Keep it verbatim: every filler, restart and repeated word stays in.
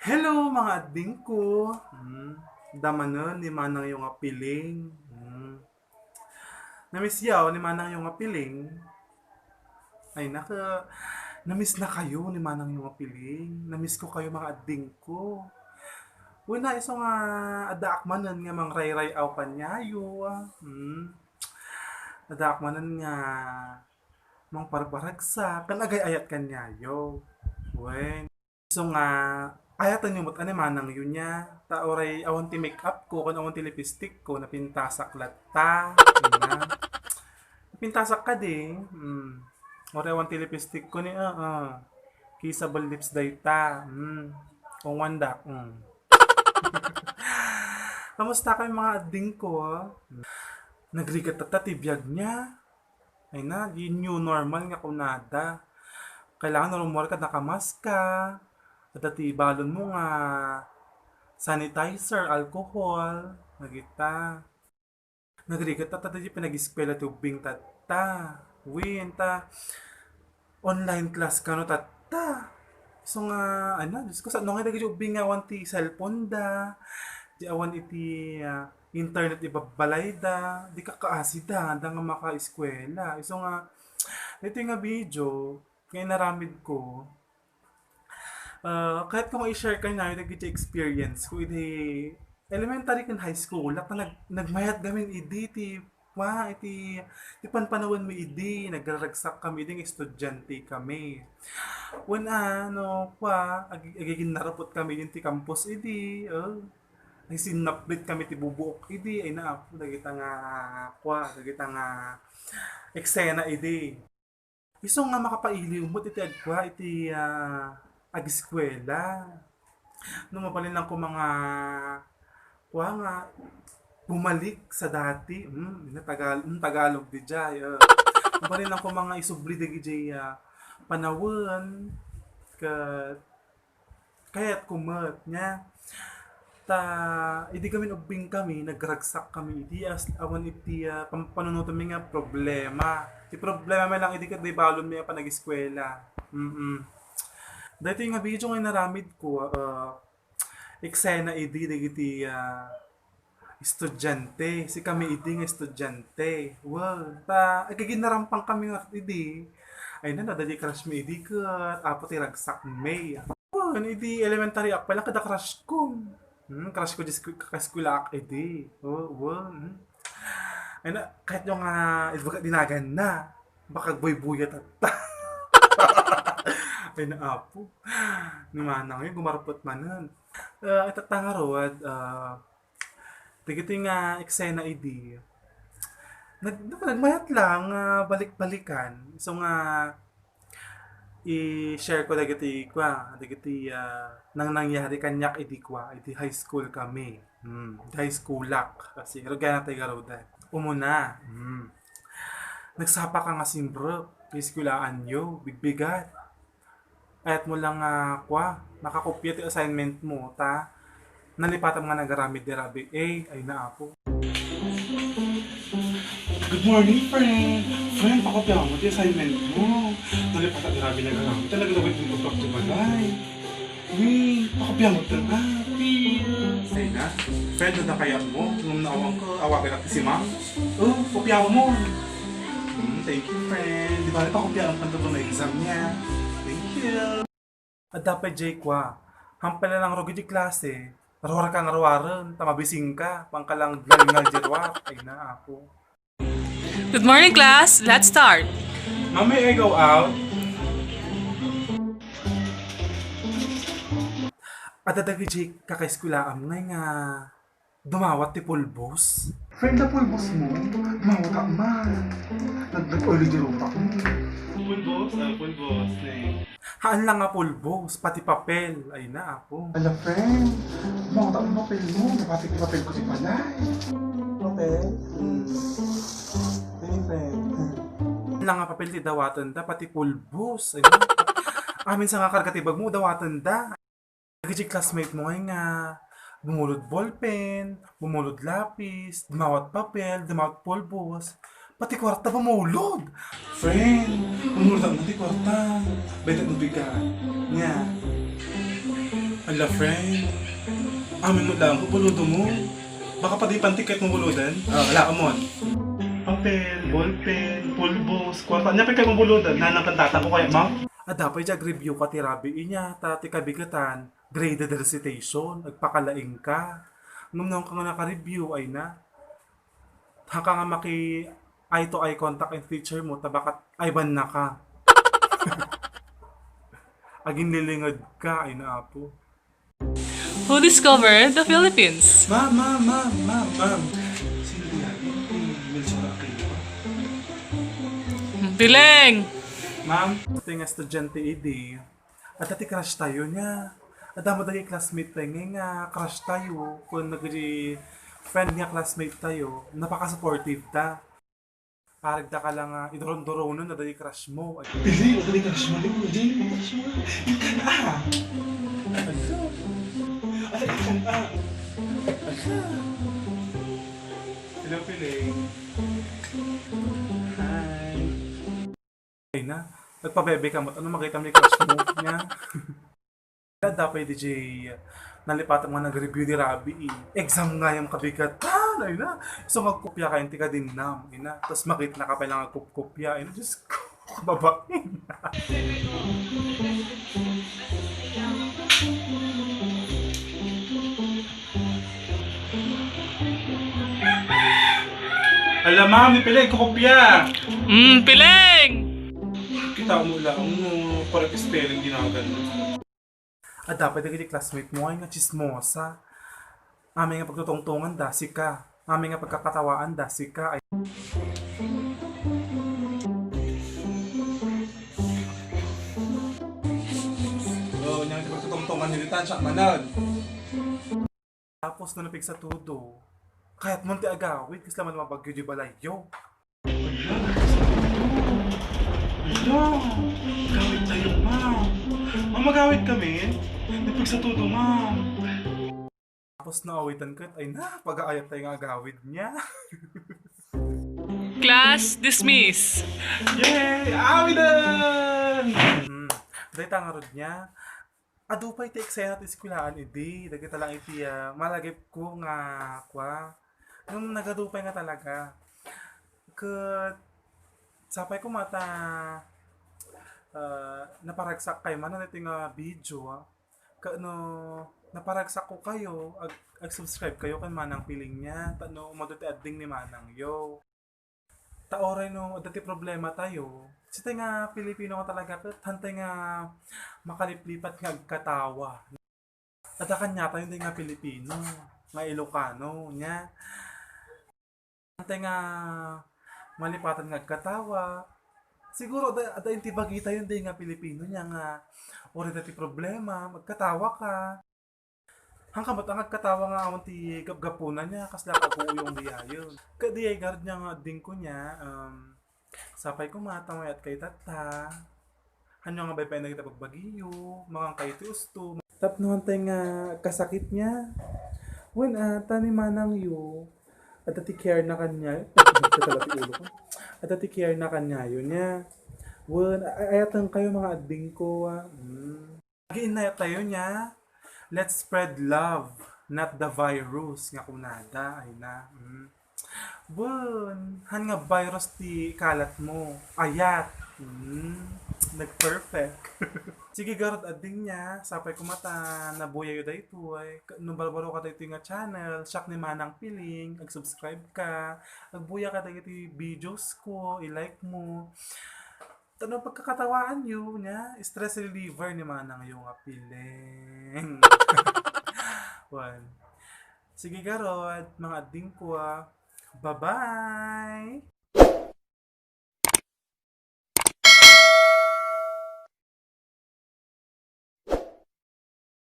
Hello, mga adding ko. Hmm, damanen ni manangyo nga piling. Hmm. Namiss yaw ni manangyo nga piling. Ay, naka, namiss na kayo ni manangyo nga piling. Namiss ko kayo, mga adding ko. Una, iso nga addaak manen nga mangrayray-aw kanyayo. Hmm. Addaak manen nga mangparparagsak, kan agay-ayat kanyayo. Wen. So nga, ayaten yo met a ni manangyo nia. Ta uray awan ti make-up ko, ken awan ti lipstick ko, napintasak latta. Ina. Napintasak kadi. Hmm. Uray awan ti lipstick ko ni, ah, ah. Kissable lips dayta. Hmm. Kung wanda. Hmm. Kamusta kayo, mga adding ko? Hmm. Nagrigat tatta ti biag nia. Ay na, di new normal nga kunada. Kailangan rummuar ka nakamaska. Adda ti balon mo nga sanitizer, alcohol, nagita. Nagrigat tatta di panagiskwela ti ubbing tatta. Wen, ta online class kano tatta. So nga, ano, Diyos ko, saan nga dagiti ubbing nga awan ti cellphone da, di awan iti, ah, internet ibabalay da, di kakaasi da, da nga makaiskwela. So nga, ito nga video, nga inaramid ko, ah, kahit kung i-share ko na yung naging experience ko, iti elementary ken high school, at nag-, nagmayat gamin idi ti Wa, iti, ti panpanawen mi idi, nagraragsak kami idi nga estudiante kami. Wen, ano, kwa, ag-, agiginnarupot kami idi ti campus idi, oh. Ay, sinnaplit kami ti bubuok idi, ay naapo, dagita nga, kwa, dagita nga eksena idi. Isu nga makapailiw met iti agkua iti, ah, agiskuela. No, mabalin lang ko mga, kua nga, bumalik sa dati. Hmm, ina Tagal-, hmm, Tagalog di jay, ah. Mabalin lang ko mga isubli dagiti, ah, panawen, ket kayat ko met, nya. Ta, idi gamin ubbing kami, nagragsak kami. Idi as-, awan iti, ah, pam-, panunoten mi nga problema. Ti problema mi lang idi ket di balon mi a panagiskuela. Mm-mm. Daytoy nga video nga inaramid ko, ah, eksena idi dagiti, ah, estudiante. Sikami idi nga estudiante. Wow. Ta, agiginnarampang kami nga idi. Ay na, nadali crush mi idi ket apo ti ragsak mi. Wen, idi elementary ak pay lang kada crush ko. Hmm, crush ko di sku-, kakaeskwelaak idi. Oh, wen, hmm. Ay na, kahit yung, ah, ibaga dinagan na. Baka buybuya tatta. Ay na, apo. Ni manang yun, gumarupot manen. Ah, itatta nga ruwad, ah, dagiti nga eksena idi. Nag-, nagmayat lang, ah, balik-balikan. So nga, i-share ko dagiti kua, dagiti, ah, nang nangyari kaniak idi kua, idi high school kami. Hmm, idi high schoolak. Kasi, rugyan na tayo garudan. Umuna, hmm. Nagsapa ka nga simrek, ti eskwelaanyo, bigbigat. Ayat mo lang nga, kua, makakopia ti assignment mo, ta? Nalipatam nga nagaramid di rabi. Eh, ay na, apo. Good morning, friend. Friend, pakopia mo ti assignment mo. Nalipatam nga rabi nagaramid. Talaga dapat yung pagpapag ti balay. Uy, pakopia mo ta nga. Ay na. Friend, ano kaya mo? Nung naawang ko, awagan ako si ma'am. Oh, kopia mo. Hmm, thank you, friend. Di ba, pakopia ang pantuto na exam niya. Thank you. Adda pay jay kua, hampay lang rugi di klase, ruar ka nga ruaren, ta mabising ka, pangkalang dlalngal di ruar. Ay na, apo. Good morning, class. Let's start. Ma'am, may I go out? Adda dagiti kakaeskwelaam ngay nga dumawat ti pulbos. Friend, a pulbos mo? Mawata man. Nag-, nag-early di rupak mo. Pulbos, ah, pulbos, ne. Haan lang nga pulbos, pati papel. Ay na, apo. Ala, friend, mawata mo papel mo. Pati papel ko ti palay. Papel? Hmm. Ay, friend. Haan lang nga papel ti dawaten da, pati pulbos. Ay na. Amin sa nga karga ti bag mo, dawaten da. Dagiti classmate mo ngay nga bumulod ballpen, bumulod lapis, dumawat papel, dumawat pulbos, pati kuarta bumulod. Friend, bumulod na ti kuarta. Bente no bigat. Nya. Hala, friend. Amin mo lang, buludo mo. Baka padi pantik kahit mo buludan. Ah, wala ka mo. Papel, ballpen, pulbos, kwarta. Anya pa kayo mo buludan? Nanang kantatan ko kaya mo? Adda pay diay ag-review ka ti rabii niya, ta ti kabigatan, graded recitation, agpakalaing ka. Ngem no ka nga naka-review, ay na. Haka nga maki eye to eye contact in teacher mo, ta bakat ayban na ka. Aginlilinged ka, ay na apo. Who discovered the Philippines? Ma'am, ma'am, ma'am, ma'am, ma'am. Sino di yan? Yung Melchora Aquino ba? Piling! Ma'am? Ito nga estudyante idi. Adda ti crush tayo niya. Adda mo dagiti classmate tayo nga, nga crush tayo. Kung nagdi friend nga classmate tayo, napaka-supportive ta. Parang da ka lang nga, idurong-durongon na dagiti crush mo. Ay, Pili, o dali crush mo, Leo. Dali crush mo. Yung ka na. Ala, yung ka na. Ala. Hello, Piling. Hi. Ay na, nagpabebe ka mo. Ano makita mo yung crush mo niya? Adda pay diay nalipatan nga nag-review di rabii. Exam nga yung kabigatan. Ay na, so magkopya kayo ti kadinnam. Ay na, tapos makita na ka pa lang agkopkopya. Ay na, Diyos ko, kababain. Ala, ma'am, ni Piling, kukopya. Mm, Piling! Kita mo lang, no, correct spelling, ginagan mo. Adda pay dagiti classmate mo ay nga chismosa. Amin nga pagtutungtungan da, sika. Amin nga pagkakatawaan da, sika. Ay. Oh, yung pagtutungtungan nila, siya manag. Tapos no napigsa todo, kayat mo ti agawid, kasla man mabagyo di balayyo. Hala, gawid tayo, ma'am. Ma'am, magawid kami? Napigsa todo, ma'am. Tapos naawitan ket, ay na, pag-aayat tayo nga agawid niya. Class dismiss. Yay! Awidan! Hmm. Dahil tangarod niya, adu pay ti eksena ti eskwelahan idi, dagita lang iti, ah, malagipko nga kua. Ngem nagadu pay nga talaga. Ket sapay koma ta, ah, naparagsak kayo man iti nga video, ah. Ket no naparagsak ko kayo, ag-, ag-subscribe kayo kan Manang Piling niya. Ta no umadu ti adding ni Manang yo. Ta uray no adda ti problema tayo, sitay nga Pilipino nga talaga ket hantay nga makaliplipat nga agkatawa. Adda kaniatayo nga Pilipino, nga Ilocano, nya. Hantay nga malipatan nga agkatawa. Siguro adda, adda intibagitayo nga Pilipino, nya nga uray adda ti problema, magkatawa ka. Hangkamat ang agkatawa nga awan ti gapgapuna niya, kasla ka aguyong diayon. Kadi ay garud niya nga adding ko niya, um, sapay ko mata, mayat kay tatta. Hanyo nga baybayan dagiti pagbagiyo, mangan kayo ti usto. Tapno hantay nga kasakit niya. Wen, ah, ta ni manang yo, adda ti care na kanya, talaga ti ulo ko. Adda ti care na kanya yo niya. Wen, a-, ayatan kayo mga adding ko, ah. Mm. Agiinnayat tayo niya, "Let's spread love, not the virus," nga kunada, ay na. Mm. Bun, han nga virus ti kalat mo. Ayat. Mm. Nag-perfect. Sige, garud adding niya, sapay ko mata, nabuyayo daytoy. Ka-, no barbaro ka daytoy nga channel, siak ni Manang Piling, ag-subscribe ka, agbuya ka dagiti videos ko, i-like mo. Tano pagkakatawaan yo niya, stress reliever ni manang yo nga Piling. Wan. Sige garud, mga adding ko, ah. Bye-bye!